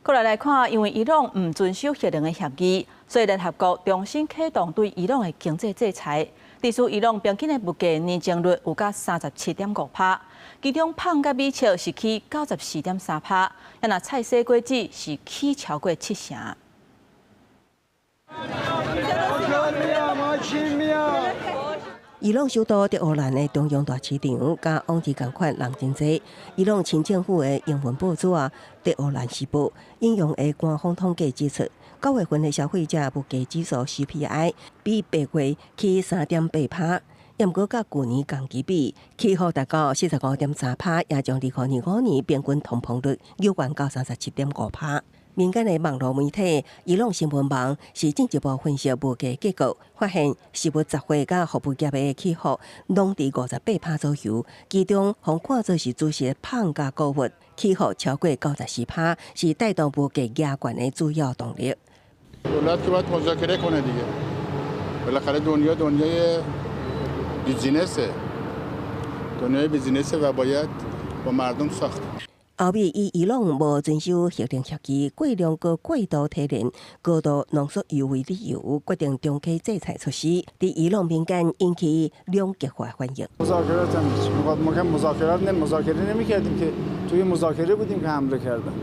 過來來看，因為伊朗毋遵守核能的協議，所以聯合國重新啟動對伊朗的經濟制裁。致使伊朗平均的物價年增率有甲37.5趴，其中麭佮米笑是起94.3趴，啊若菜蔬果子是起超過七成。伊朗首都德黑蘭的中央大市場，佮往日仝款人真濟。伊朗親政府的英文報紙《德黑蘭時報》引用的官方統計指出，9月份的消費者物價指數 CPI 比8月起3.8趴，毋過佮舊年同期比，起幅達到45.3趴，也將2025年平均通膨率飙懸到37.5趴。民間的網路媒體伊朗新聞網是進一步分析物價結構，發現食物雜貨佮服務業的起伏攏佇58趴左右，其中予看做是主食麭佮穀物起伏超過94趴，是帶動物價加懸的主要動力。 دولت که باید مذاکره کنه دیگه. بالاخره دنیا دنیای بیزینسه. دنیای بیزینسه و باید با مردم ساخت. 歐美以伊朗無遵守核能協議、過量閣過度提煉高度濃縮鈾為理由，決定重啟制裁措施，佇伊朗民間引起兩極化反應。 مذاکرات هم هیچ. ما که مذاکرات نه مذاکره نمی‌کردیم که توی مذاکره بودیم که حمله کردن.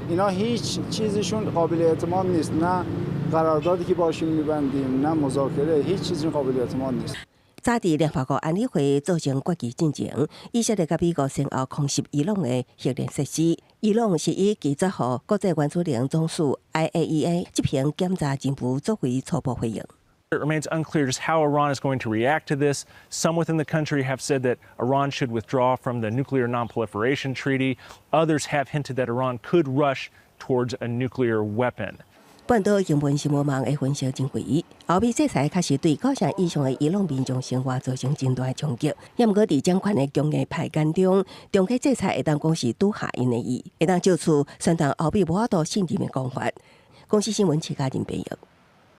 اینا هیچ چیزشون قابل اعتماد نیست. نه قراردادی که باشون می‌بندیم، نه مذاکره، هیچ چیزی قابل اعتماد نیست. 早佇聯合國安理會做成決議進前，以色列佮美國先後空襲伊朗的核能設施。伊朗是以拒絕予國際原子能總署 IAEA 執行檢查任務作為初步回應。 It remains unclear just how Iran is going to react to this. Some within the country have said that Iran should withdraw from the Nuclear Non-Proliferation Treaty. Others have hinted that Iran could rush towards a nuclear weapon. 半島英文新聞網的分析認為，歐美制裁確實對九成以上的伊朗民眾生活造成真大的衝擊。毋過佇掌權的強硬派眼中，重啟制裁會當講是拄合𪜶的意，會當借此宣傳歐美無法度信任的講法。公視新聞徐嘉仁編譯。